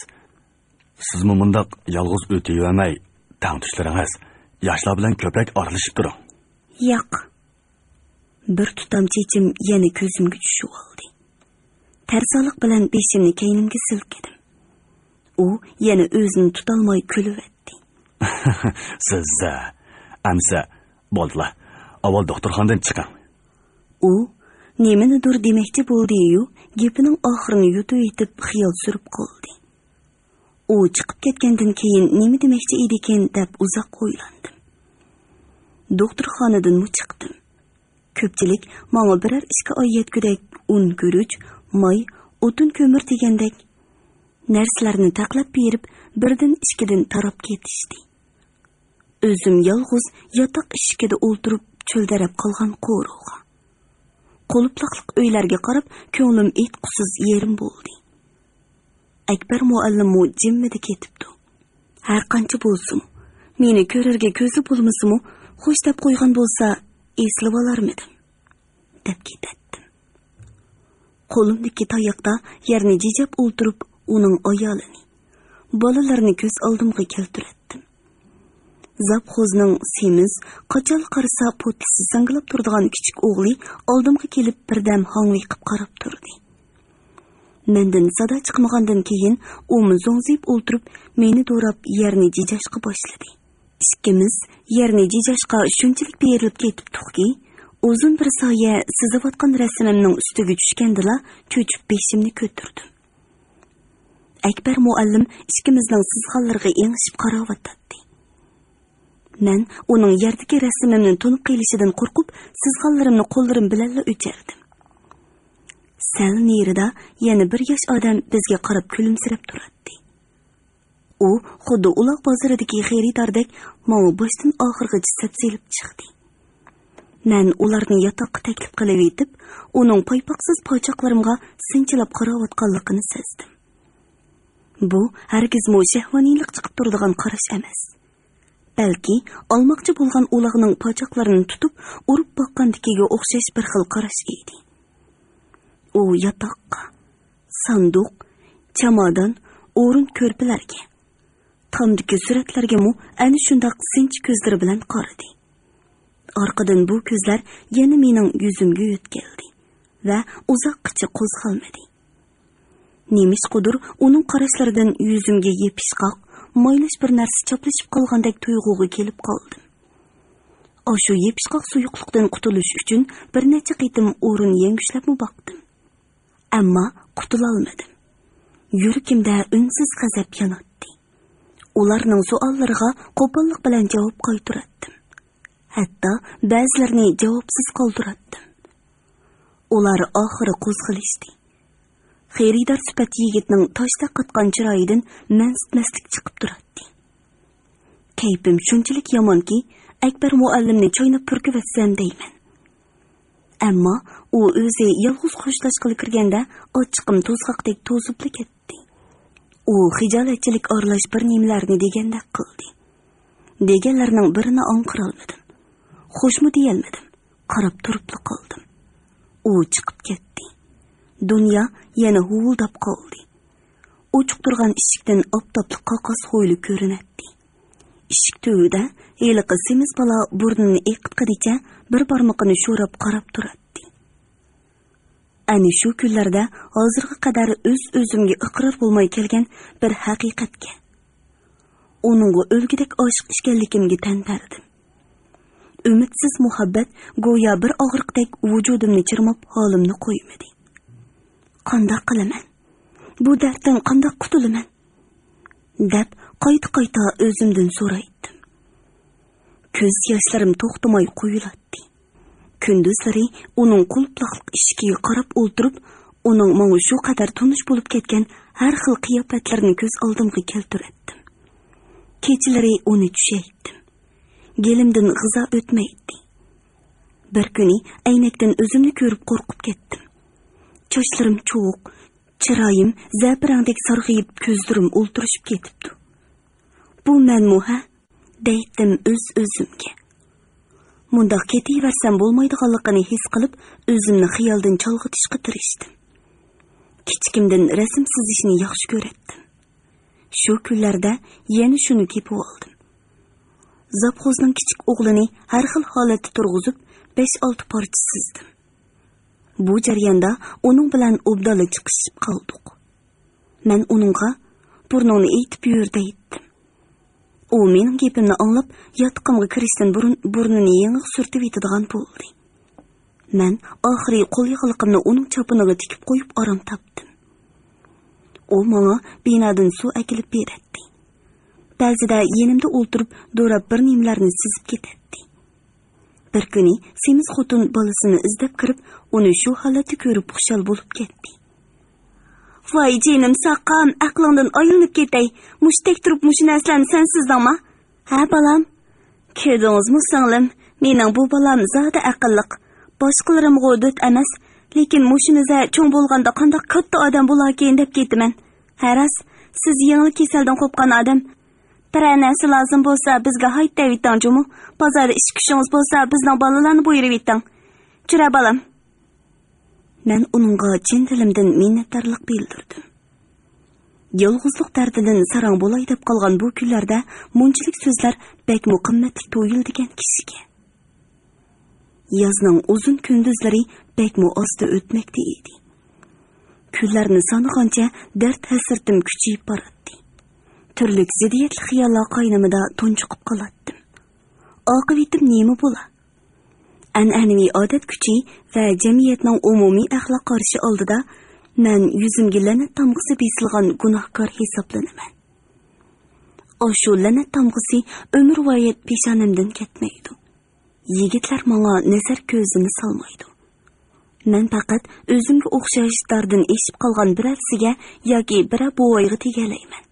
سىزمۇ مۇنداق يالغۇز ئۆتۈۋەرمەي، تەڭتۇشلىرىڭىز، ياشلار بىلەن كۆپرەك ئارىلىشىپ تۇرۇڭ. ياق. بىر تۇتام چېچىم يەنە كۆزۈمگە چۈشۈۋالدى. تەرسالىق بىلەن بېشىمنى كەينىمگە سىلكىدىم. ئۇ يەنە ئۆزىنى تۇتالماي كۈلۈۋەتتى. سىز، ئەمسە، بولدىلا، ئاۋۋال دوختۇرخانىدىن چىقىڭ. ئۇ نېمىنىدۇر دېمەكچى بولدى-يۇ، گېپىنىڭ ئاخىرىنى يۇتۇۋېتىپ خىيال سۈرۈپ قالدى. ئۇ چىقىپ كەتكەندىن كېيىن نېمە دېمەكچى ئىدىكىن دەپ ئۇزاق ئويلاندىم. دوختۇرخانىدىنمۇ چىقتىم. كۆپچىلىك ماڭا بىرەر ئىشقا ئايەتكۈدەك ئۇن، گۈرۈچ، ماي، ئوتۇن، كۆمۈر دېگەندەك نەرسىلەرنى تەقلەپ بېرىپ، بىردىن ئىككىدىن تاراپ كېتىشتى. ئۆزۈم يالغۇز ياتاق ئىشىكىدە ئولتۇرۇپ، چۆلدەرەپ قالغان قورۇغا، قۇلۇپلۇقلۇق ئۆيلەرگە قاراپ، كۆڭلۈم ئېيتقۇسىز يېرىم بولدى. ئەكبەر مۇئەللىممۇ جىممىدە كېتىپتۇ. ھەرقانچە بولسىمۇ، مېنى كۆرەرگە كۆزى بولمىسىمۇ، خوش دەپ قويغان بولسا، ئېسىلىۋالارمىدىم، دەپ كېتەتتىم. قولۇمدىكى تاياقتا يەرنى جىجەپ ئولتۇرۇپ، ئۇنىڭ ئايالىنى، بالىلىرىنى كۆز ئالدىمغا كەلتۈرەتتىم. زاپخوزنىڭ سېمىز، قاچان قارىسا پوتىسى ساڭگىلاپ تۇرىدىغان كىچىك ئوغلى ئالدىمغا كېلىپ بىردەم ھاڭۋېقىپ قاراپ تۇردى. مەندىن سادا چىقمىغاندىن كېيىن ئۇمۇ زوڭزىيىپ ئولتۇرۇپ مېنى دوراپ يەرنى جىجاشقا باشلىدى. ئىككىمىز يەرنى جىجاشقا شۇنچىلىك بېرىلىپ كېتىپتۇقكى، ئۇزۇن بىر سايە سىزىۋاتقان رەسىمىمنىڭ ئۈستىگە چۈشكەندىلا چۆچۈپ بېشىمنى كۆتۈردۈم. ئەكبەر مۇئەللىم ئىككىمىزنىڭ سىزغانلىرىغا ئېڭىشىپ قاراۋاتاتتى. مەن ئۇنىڭ يەردىكى رەسىمىمنى تونۇپ قېلىشىدىن قورقۇپ، سىزغانلىرىمنى قوللىرىم بىلەنلا ئۆچۈردۈم. سەل نېرىدا يەنە بىر ياش ئادەم بىزگە قاراپ كۈلۈمسىرەپ تۇراتتى. ئۇ خۇددى ئۇلاغ بازىرىدىكى خېرىداردەك ماڭا باشتىن ئاخىرغىچە سەپسېلىپ چىقتى. مەن ئۇلارنى ياتاققا تەكلىپ قىلىۋېتىپ، ئۇنىڭ پايپاقسىز پاچاقلىرىمغا سىنچىلاپ قاراۋاتقانلىقىنى سەزدىم. بۇ ھەرگىزمۇ شەھۋانىيلىق چىقىپ تۇرىدىغان قاراش ئەمەس. بەلكى ئالماقچى بولغان ئۇلاغنىڭ پاچاقلىرىنى تۇتۇپ ئۇرۇپ باققاندىكىگە ئوخشاش بىر خىل قاراش ئىدى. ئۇ ياتاققا، ساندۇق، چامادان، ئورۇن كۆرپىلەرگە، تامدىكى سۈرەتلەرگىمۇ ئەنە شۇنداق سىنچى كۆزلىرى بىلەن قارىدى. ئارقىدىن بۇ كۆزلەر يەنە مېنىڭ يۈزۈمگە يۆتكەلدى ۋە ئۇزاققىچە قوزغالمىدى. نېمىشقىدۇر ئۇنىڭ قاراشلىرىدىن يۈزۈمگە يېپىشقاق، مايلاش بىر نەرسە چاپلىشىپ قالغاندەك تۇيغۇغا كېلىپ قالدىم. ئاشۇ يېپىشقاق سۇيۇقلۇقتىن قۇتۇلۇش ئۈچۈن بىر نەچچە قېتىم ئورۇن يەڭگۈشلەپمۇ باقتىم. ئەمما قۇتۇلالمىدىم. يۈرىكىمدە ئۈنسىز غەزەپ ياناتتى. ئۇلارنىڭ سوئاللىرىغا قوپاللىق بىلەن جاۋاب قايتۇراتتىم. ھەتتا بەزىلىرىنى جاۋابسىز قالدۇراتتىم. ئۇلار ئاخىرى قوزغىلىشتى. خېرىدار سۈپەت يىگىتنىڭ تاشتەك قاتقان چىرايىدىن مەنسىتمەسلىك چىقىپ تۇراتتى. كەيپىم شۇنچىلىك يامانكى، ئەكبەر مۇئەللىمنى چايناپ پۈركۈۋەتسەم دەيمەن. ئەمما ئۇ ئۆزى يالغۇز خوشلاشقىلى كىرگەندە ئاچچىقىم توزغاقتەك توزۇپلا كەتتى. ئۇ خىجالەتچىلىك ئارىلاش بىر نېمىلەرنى دېگەندەك قىلدى. دېگەنلىرىنىڭ بىرىنى ئاڭقىرالمىدىم. خوشمۇ دېيەلمىدىم. قاراپ تۇرۇپلا قالدىم. ئۇ چىقىپ كەتتى. دۇنيا يەنە ھۇۋۇلداپ قالدى. ئوچۇق تۇرغان ئىشىكتىن ئاپتاپلىق قاقاس ھويلا كۆرۈنەتتى. ئىشىك تۈۋىدە ھېلىقى سېمىز بالا بۇرنىنى ئېقىتقىنىچە بىر بارمىقىنى شوراپ قاراپ تۇراتتى. ئەنە شۇ كۈنلەردە ھازىرغا قەدەر ئۆز-ئۆزۈمگە ئىقرار بولماي كەلگەن بىر ھەقىقەتكە، ئۇنىڭغا ئۆلگۈدەك ئاشىق ئىكەنلىكىمگە تەن بەردىم. ئۈمىدسىز مۇھەببەت گويا بىر ئاغرىقتەك ۋۇجۇدۇمنى چىرماپ، ھالىمنى قويمىدى. قانداق قىلىمەن؟ بۇ دەردتىن قانداق قۇتۇلىمەن؟ دەپ قايتا-قايتا ئۆزۈمدىن سورايتتىم. كۆز ياشلىرىم توختىماي قۇيۇلاتتى. كۈندۈزلىرى ئۇنىڭ قۇلۇپلۇقلۇق ئىشىكىگە قاراپ ئولتۇرۇپ، ئۇنىڭ ماڭا شۇ قەدەر تونۇش بولۇپ كەتكەن ھەر خىل قىياپەتلىرىنى كۆز ئالدىمغا كەلتۈرەتتىم. كېچىلىرى ئۇنى چۈشەيتتىم. گېلىمدىن غىزا ئۆتمەيتتى. بىر كۈنى ئەينەكتىن ئۆزۈمنى كۆرۈپ قورقۇپ كەتتىم. چاچلىرىم چۇۋۇق، چىرايىم زەپىرەڭدەك سارغىيىپ، كۆزلىرىم ئولتۇرۇشۇپ كېتىپتۇ. بۇ مەنمۇ ھە؟ دەيتتىم ئۆز-ئۆزۈمگە. مۇنداق كېتىۋەرسەم بولمايدىغانلىقىنى ھېس قىلىپ، ئۆزۈمنى خىيالدىن چالغىتىشقا تىرىشتىم. كىچىكىمدىن رەسىم سىزىشنى ياخشى كۆرەتتىم. شۇ كۈنلەردە يەنە شۇنى تېپىۋالدىم. زاپخوزنىڭ كىچىك ئوغلىنى ھەر خىل ھالەتتە تۇرغۇزۇپ، بەش-ئالتە پارچە سىزدىم. بۇ جەرياندا ئۇنىڭ بىلەن ئوبدانلا چىقىشىپ قالدۇق. مەن ئۇنىڭغا، «بۇرنۇڭنى ئېيتىپ يۈر» دەيتتىم. ئۇ مېنىڭ گېپىمنى ئاڭلاپ، ياتىقىمغا كىرىشتىن بۇرۇن بۇرنىنى يېڭىغا سۈرتۈۋېتىدىغان بولدى. مەن ئاخىرى قول ياغلىقىمنى ئۇنىڭ چاپىنىغا تىكىپ قويۇپ ئارام تاپتىم. ئۇ ماڭا بىنادىن سۇ ئەكېلىپ بېرەتتى. بەزىدە يېنىمدا ئولتۇرۇپ دوراپ بىر نېمىلەرنى سىزىپ كېتەتتى. بىر كۈنى سېمىز خوتۇن بالىسىنى ئىزدەپ كىرىپ، ئۇنى شۇ ھالەتتە كۆرۈپ خۇشال بولۇپ كەتتى. «ۋاي جېنىم ساقام، ئەقلىڭدىن ئايلىنىپ كېتەي. مۇشتەك تۇرۇپ مۇشۇ نەرسىلەرنى سەن سىزدىڭما؟ ھە، بالام؟» «كۆردىڭىزمۇ، سىڭلىم؟ مېنىڭ بۇ بالام زادى ئەقىللىق. باشقىلىرىمغۇ دۆت ئەمەس، لېكىن مۇشۇنىزە چوڭ بولغاندا قانداق كاتتا ئادەم بولاركىن دەپ كېتىمەن. ھە، راست، سىز يېڭىلا كېسەلدىن قوپقان ئادەم. بىرەر نەرسە لازىم بولسا، بىزگە ھايت دەۋېتىڭ جۇمۇ. بازاردا ئىش كۈچىڭىز بولسا، بىزنىڭ بالىلارنى بۇيرۇۋېتىڭ. جۈرە، بالام.» مەن ئۇنىڭغا چىن دىلىمدىن مىننەتدارلىق بىلدۈردۈم. يالغۇزلۇق دەردىدىن ساراڭ بولاي دەپ قالغان بۇ كۈنلەردە مۇنچىلىك سۆزلەر بەكمۇ قىممەتلىك تۇيۇلىدىكەن كىشىگە. يازنىڭ ئۇزۇن كۈندۈزلىرى بەكمۇ ئاستا ئۆتمەكتە ئىدى. كۈنلەرنى سانىغانچە دەرد-ھەسرىتىم كۈچىيىپ باراتتى. تۈرلۈك زىددىيەتلىك خىياللار قاينىمىدا تۇنجۇقۇپ قالاتتىم. ئاقىۋىتىم نېمە بولا؟ ئەنئەنىۋى ئادەت كۈچى ۋە جەمئىيەتنىڭ ئومۇمىي ئەخلاق قارىشى ئالدىدا مەن يۈزۈمگە لەنەت تامغىسى بېسىلغان گۇناھكار ھېسابلىنىمەن. ئاشۇ لەنەت تامغىسى ئۆمۈرۋايەت پېشانەمدىن كەتمەيدۇ. يىگىتلەر ماڭا نەزەر كۆزىنى سالمايدۇ. مەن پەقەت ئۆزۈمگە ئوخشاش داردىن ئېشىپ قالغان بىرەرسىگە ياكى بىرەر بوۋايغا تېگەلەيمەن.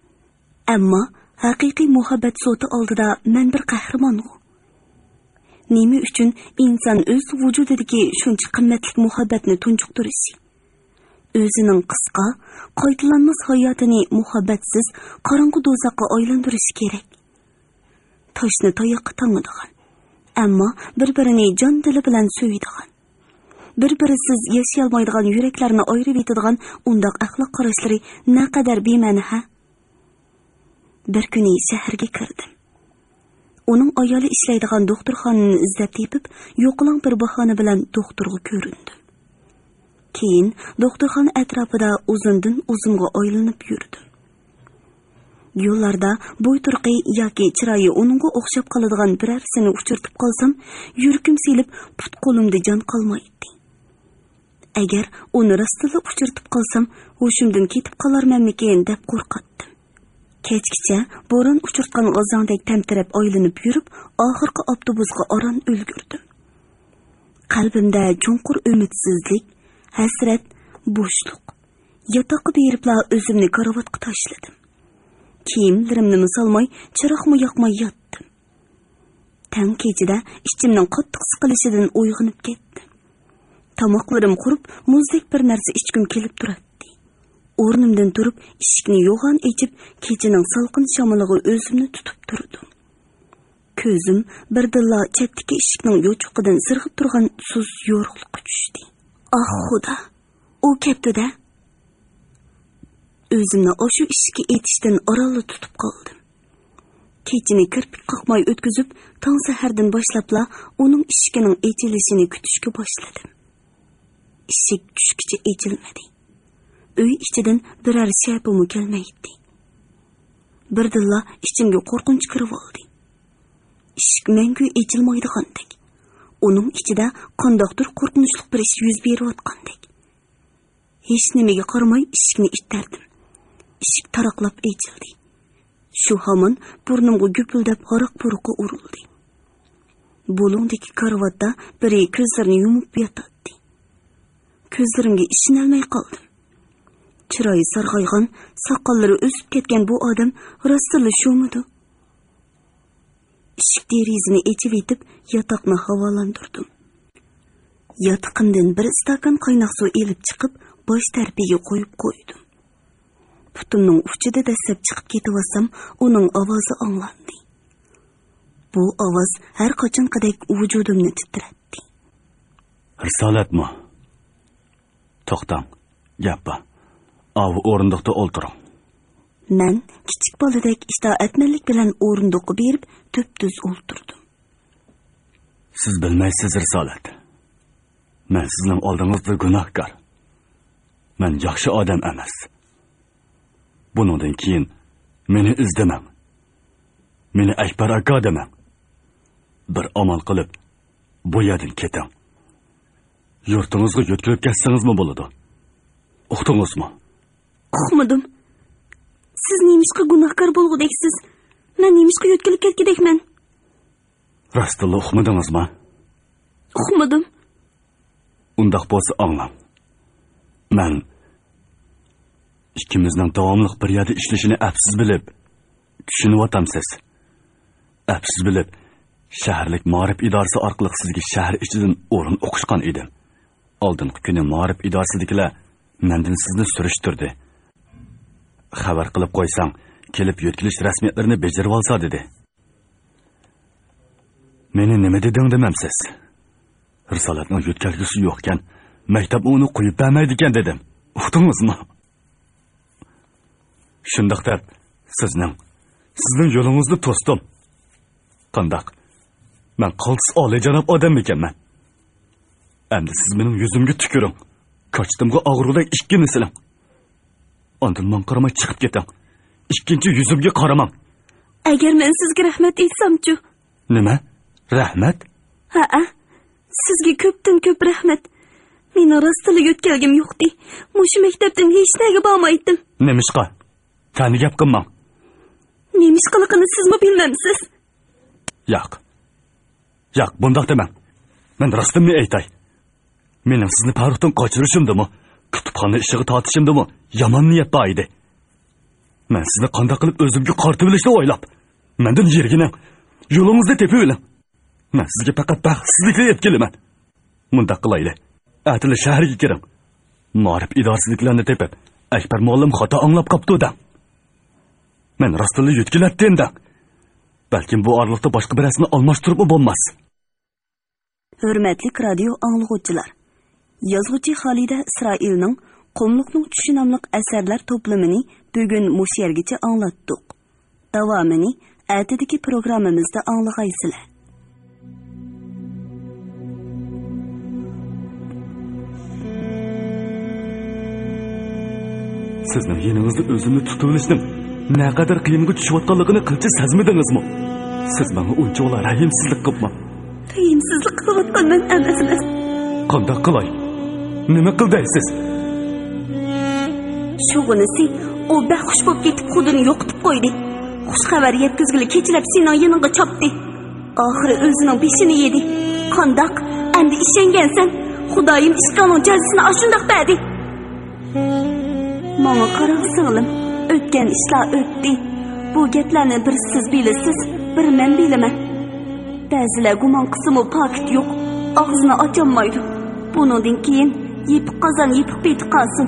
ئەمما ھەقىقىي مۇھەببەت سوتى ئالدىدا مەن بىر قەھرىمانغۇ. نېمە ئۈچۈن ئىنسان ئۆز ۋۇجۇدىدىكى شۇنچە قىممەتلىك مۇھەببەتنى تۇنجۇقتۇرۇشى، ئۆزىنىڭ قىسقا، قايتىلانماس ھاياتىنى مۇھەببەتسىز، قاراڭغۇ دوزاخقا ئايلاندۇرۇشى كېرەك؟ تاشنى تاياققا تاڭىدىغان، ئەمما بىر-بىرىنى جان-دىلى بىلەن سۆيىدىغان، بىر-بىرىسىز ياشىيالمايدىغان يۈرەكلەرنى ئايرىۋېتىدىغان ئۇنداق ئەخلاق قاراشلىرى نەقەدەر بىمەنە ھە؟ بىر كۈنى شەھەرگە كىردىم. ئۇنىڭ ئايالى ئىشلەيدىغان دوختۇرخانىنى ئىزدەپ تېپىپ، يوقىلاڭ بىر باھانە بىلەن دوختۇرغا كۆرۈندۈم. كېيىن دوختۇرخانا ئەتراپىدا ئۇزۇندىن ئۇزۇنغا ئايلىنىپ يۈردۈم. يوللاردا بوي تۇرقى ياكى چىرايى ئۇنىڭغا ئوخشاپ قالىدىغان بىرەرسىنى ئۇچرىتىپ قالسام، يۈرىكىم سېلىپ، پۇت-قولۇمدا جان قالمايتتى. ئەگەر ئۇنى راستتىنلا ئۇچرىتىپ قالسام، ھوشۇمدىن كېتىپ قالارمەنمىكىن دەپ قورقاتتىم. كەچكىچە بوران ئۇچۇرتقان غازاڭدەك تەمتىرەپ ئايلىنىپ يۈرۈپ، ئاخىرقى ئاپتوبۇسقا ئاران ئۈلگۈردۈم. قەلبىمدە چوڭقۇر ئۈمىدسىزلىك، ھەسرەت، بوشلۇق. ياتاققا بېرىپلا ئۆزۈمنى كارىۋاتقا تاشلىدىم. كىيىملىرىمنىمۇ سالماي، چىراغمۇ ياقماي ياتتىم. تەڭ كېچىدە ئىچىمنىڭ قاتتىق سىقىلىشىدىن ئويغىنىپ كەتتىم. تاماقلىرىم قۇرۇپ، مۇزدەك بىر نەرسە ئىچكۈم كېلىپ تۇراتتى. ئورنۇمدىن تۇرۇپ، ئىشىكنى يوغان ئېچىپ، كېچىنىڭ سالقىن شامىلىغا ئۆزۈمنى تۇتۇپ تۇردۇم. كۆزۈم بىردىنلا چەتتىكى ئىشىكنىڭ يوچۇقىدىن سىرغىپ تۇرغان سۇس يورۇقلۇققا چۈشتى. ئاھ، خۇدا! ئۇ كەپتۇ-دە! ئۆزۈمنى ئاشۇ ئىشىككە ئېتىشتىن ئارانلا تۇتۇپ قالدىم. كېچىنى كىرپىك قاقماي ئۆتكۈزۈپ، تاڭ سەھەردىن باشلاپلا ئۇنىڭ ئىشىكىنىڭ ئېچىلىشىنى كۈتۈشكە باشلىدىم. ئىشىك چۈشكىچە ئېچىلمىدى. ئۆي ئىچىدىن بىرەر شەپىمۇ كەلمەيتتى. بىردىنلا ئىچىمگە قورقۇنچ كىرىۋالدى. ئىشىك مەڭگۈ ئېچىلمايدىغاندەك، ئۇنىڭ ئىچىدە قانداقتۇر قورقۇنچلۇق بىر ئىش يۈز بېرىۋاتقاندەك. ھېچنېمىگە قارىماي ئىشىكنى ئىتتەردىم. ئىشىك تاراقلاپ ئېچىلدى. شۇ ھامان بۇرنۇمغا گۈپۈلدەپ ھاراق پۇرىقى ئۇرۇلدى. بۇلۇڭدىكى كارىۋاتتا بىرى كۆزلىرىنى يۇمۇپ ياتاتتى. كۆزلىرىمگە ئىشىنەلمەي قالدىم. چىرايى سارغايغان، ساقاللىرى ئۆسۈپ كەتكەن بۇ ئادەم راستتىنلا شۇمىدۇ؟ ئىشىك دېرىزىنى ئېچىۋېتىپ، ياتاقنى ھاۋالاندۇردۇم. ياتىقىمدىن بىر ئىستاكان قايناق سۇ ئېلىپ چىقىپ، باش تەرىپىگە قويۇپ قويدۇم. پۇتۇمنىڭ ئۇچىدا دەسسەپ چىقىپ كېتىۋالسام، ئۇنىڭ ئاۋازى ئاڭلاندى. بۇ ئاۋاز ھەر قاچانقىدەك ۋۇجۇدۇمنى تىترەتتى. رىسالەتمۇ؟ توختاڭ، گەپ بار. ئاۋۇ ئورۇندۇقتا ئولتۇرۇڭ. مەن كىچىك بالىدەك ئىتائەتمەنلىك بىلەن ئورۇندۇققا بېرىپ، تۈپتۈز ئولتۇردۇم. سىز بىلمەيسىز، رىسالەت. مەن سىزنىڭ ئالدىڭىزدا گۇناھكار. مەن ياخشى ئادەم ئەمەس. بۇنىڭدىن كېيىن مېنى ئىزدىمەڭ. مېنى ئەكبەر ئاكا دېمەڭ. بىر ئامال قىلىپ، بۇ يەردىن كېتىڭ. يۇرتىڭىزغا يۆتكىلىپ كەتسىڭىزمۇ بولىدۇ. ئۇقتىڭىزمۇ؟ ئۇقمىدىم. سىز نېمىشقا گۇناھكار بولغۇدەكسىز؟ مەن نېمىشقا يۆتكىلىپ كەتكۈدەكمەن؟ راستتىنلا ئۇقمىدىڭىزما؟ ئۇقمىدىم. ئۇنداق بولسا ئاڭلاڭ. مەن ئىككىمىزنىڭ داۋاملىق بىر يەردە ئىشلىشىنى ئەپسىز بىلىپ، چۈشىنىۋاتامسىز؟ ئەپسىز بىلىپ، شەھەرلىك مائارىپ ئىدارىسى ئارقىلىق سىزگە شەھەر ئىچىدىن ئورۇن ئوقۇشقان ئىدىم. ئالدىنقى كۈنى مائارىپ ئىدارىسىدىكىلەر مەندىن سىزنى سۈرۈشتۈردى. خەۋەر قىلىپ قويساڭ، كېلىپ يۆتكىلىش رەسمىيەتلىرىنى بېجىرىۋالسا، دېدى. مېنى نېمە دېدىڭ دېمەمسىز؟ رىسالەتنىڭ يۆتكەلگۈسى يوقكەن، مەكتەپمۇ ئۇنى قويۇپ بەرمەيدىكەن دېدىم. ئۇقتىڭىزمۇ؟ شۇنداق دەپ، سىزنىڭ، سىزنىڭ يولىڭىزنى توستۇم. قانداق؟ مەن قالتىس ئالىيجاناب ئادەممىكەنمەن؟ ئەمدى سىز مېنىڭ يۈزۈمگە تۈكۈرۈڭ. كاچىتىمغا ئاغرىغۇدەك ئىككىنى سېلىڭ. ئاندىن ماڭا قارىماي چىقىپ كېتىڭ. ئىككىنچى يۈزۈمگە قارىماڭ. ئەگەر مەن سىزگە رەھمەت ئېيتسامچۇ؟ نېمە؟ رەھمەت؟ ھەئە. سىزگە كۆپتىن كۆپ رەھمەت. مېنىڭ راستلا يۆتكەلگۈم يوقتى. مۇشۇ مەكتەپتىن ھېچنەگە بارمايتتىم. نېمىشقا؟ تەنە گەپ قىلماڭ. نېمىشقىلىقىنى سىزمۇ بىلمەمسىز؟ ياق. ياق، بۇنداق دېمەڭ. مەن راستىمنى ئېيتاي. مېنىڭ سىزنى پاروقتىن قاچۇرۇشۇمدىمۇ، كۇتۇپخانا ئىشىغا تارتىشىمدىمۇ يامان نىيەت بار ئىدى. مەن سىزنى قانداق قىلىپ ئۆزۈمگە قارىتىۋېلىشنى ئويلاپ، مەندىن يىرگىنىڭ، يولىڭىزنى تېپىۋېلىڭ. مەن سىزگە پەقەت بەختسىزلىكنى ئېلىپ كېلىمەن. مۇنداق قىلايلى. ئەتىلا شەھەرگە كىرىڭ. مائارىپ ئىدارىسىدىكىلەرنى تېپىپ، ئەكبەر مۇئەللىم خاتا ئاڭلاپ قاپتۇ دەڭ. مەن راستتىنلا يۆتكىلەتتىم دەڭ. بەلكىم بۇ ئارىلىقتا باشقا بىرەرسىنى ئالماشتۇرۇپمۇ بولماس. ھۆرمەتلىك رادىيو ئاڭلىغۇچىلار! يازغۇچى خالىدە ئىسرائىلنىڭ قۇملۇقنىڭ چۈشى ناملىق ئەسەرلەر توپلىمىنى بۈگۈن مۇشۇ يەرگىچە ئاڭلاتتۇق. داۋامىنى ئەتىدىكى پروگراممىمىزدا ئاڭلىغايسىلەر. سىزنىڭ يېنىڭىزدا ئۆزۈمنى تۇتۇۋېلىشنىڭ نەقەدەر قىيىنغا چۈشۈۋاتقانلىقىنى قىلچە سەزمىدىڭىزمۇ؟ سىز ماڭا ئۇنچىۋالا رەھىمسىزلىك قىلماڭ. رەھىمسىزلىك قىلىۋاتقان مەن ئەمەسمەن. قانداق قىلاي؟ نېمە قىل دەيسىز؟ شۇغىنىسى، ئۇ بەك خۇش بولۇپ كېتىپ خۇدىنى يوقىتىپ قويدى. خۇش خەۋەر يەتكۈزگىلى كېچىلەپ سېنىڭ يېنىڭغا چاپتى. ئاخىرى ئۆزىنىڭ بېشىنى يېدى. قانداق؟ ئەمدى ئىشەنگەنسەن؟ خۇدايىم ئىشقىڭنىڭ جازىسىنى ئاشۇنداق بەردى. ماڭا قاراڭ سىڭلىم، ئۆتكەن ئىشلار ئۆتتى. بۇ گەپلەرنى بىر سىز بىلىسىز، بىر مەن بىلىمەن. بەزىلەر گۇمان قىلسىمۇ پاكىت يوق، ئاغزىنى ئاچالمايدۇ. بۇنىڭدىن كېيىن يېپىق قازان يېپىق پېتى قالسۇن.